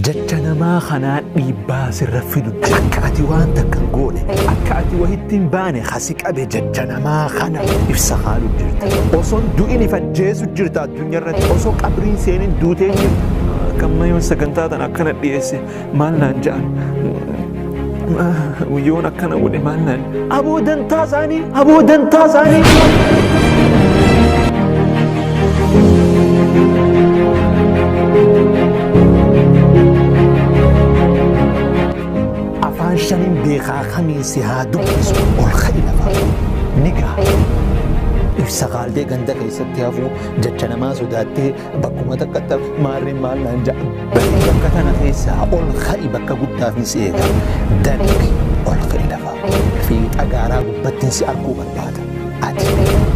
Jecha namaa kanaa dhiibbaa sirra fidu akka ati waan takka hin goone, akka ati wahitti hin baane kasi qabe jecha namaa kana ibsa haalu jirta. Osoon du'in if ajjeesu jirta addunyaa irratti, osoo qabriin seenin duutee jirta. Akka yoon sagantaa tana akkana dhiyeesse maal naan ja'an? Yoon akkana godhe maal naan? Aboo dantaa isaanii, aboo dantaa isaanii. Afaan shaniin beekaa kamiin si haa dubbisu, ol ka'i lafaa ni gaha. Ibsa kaaldee ganda keessatti hafuu jecha namaa sodaattee bakkuma takkatti maarreen maal naan ja'a. Bahi bakka tana keessaa, ol ka'i, bakka guddaaf si eega. Dalgi, ol ka'i lafaa. Fiixa gaaraa gubbattiin si arguu barbaada. Ati.